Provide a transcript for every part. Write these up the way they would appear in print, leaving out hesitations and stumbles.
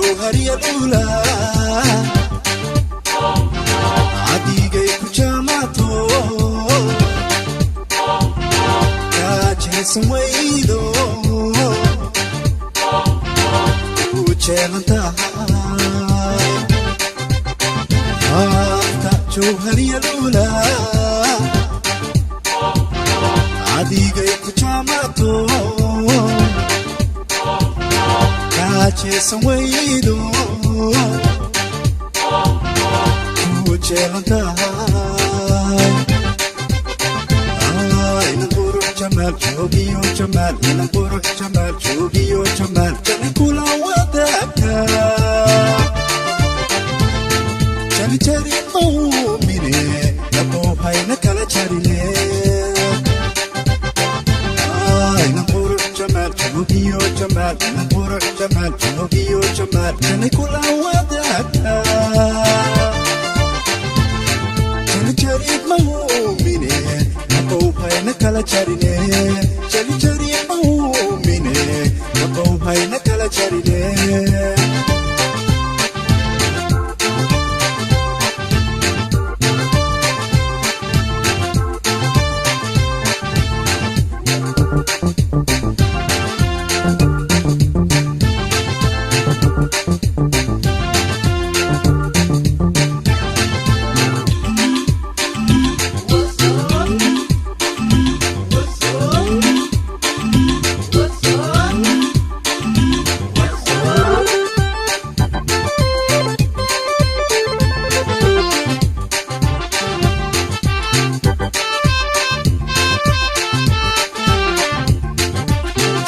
Jawhariya dhula adigay ku jaamaato, kaajeesan weydo ku jeelan tahay. Afta jawhariya dhula adigay ku jaamaato, kaajeesan weydo ku jeelan tahay. Inan qurux jamaal joogiyo jamaal, inan qurux jamaal joogiyo jamaal, jani kula wadaagta, jani jari mawmine labowhayna kala jarine. Inan qurux jamaal joogiyo jamaal, inan qurux jamaal joogiyo jamaal, jani kula wadaagta, jani mawmine labowhayna kala jarine, jani jari mawmine labowhayna kala jarine.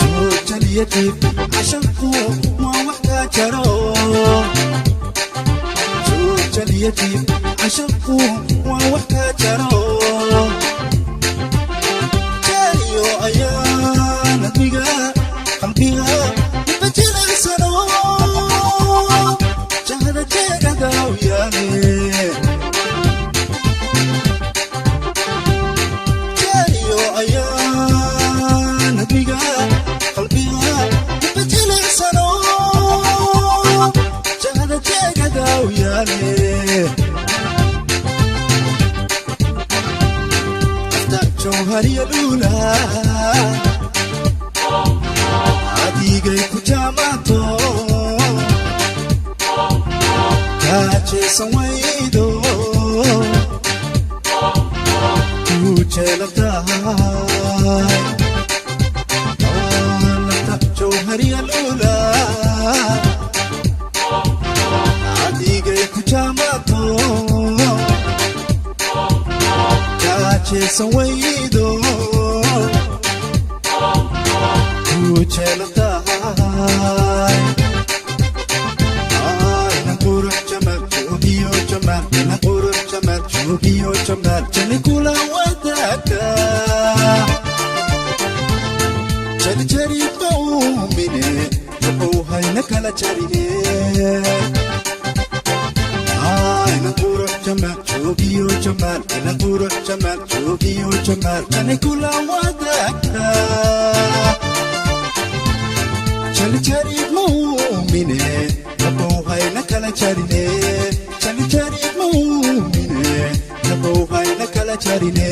Joojaliya jiif cashanku waa wax kaa jaro. Joojaliya jiif cashanku waa wax kaa jaro. Jaaliyo ayaan admiga qalbiga midba jilicsano, jahada jeegada u yaale. Jaaliyo ayaan admiga qalbiga midba jilicsano, jahada jeegada u yaale. Afta jawhariya dhula adigay ku jaamaato, kaajeesan weydo ku jeelan tahay. Lafta jawhariya dhula adigay ku jaamaato, kaajeesan weydo ku jeelan tahay. Inan qurux jamaal joogiyo jamaal, inan qurux jamaal joogiyo jamaal, jani kula wadaagta, jani jari bawmine labowhayna kala jarine. Inan qurux jamaal joogiyo jamaal, inan qurux jamaal joogiyo jamaal, jani kula wadaagta, jani jari mawmine labowhayna kala jarine, jani jari mawmine labowhayna kala jarine.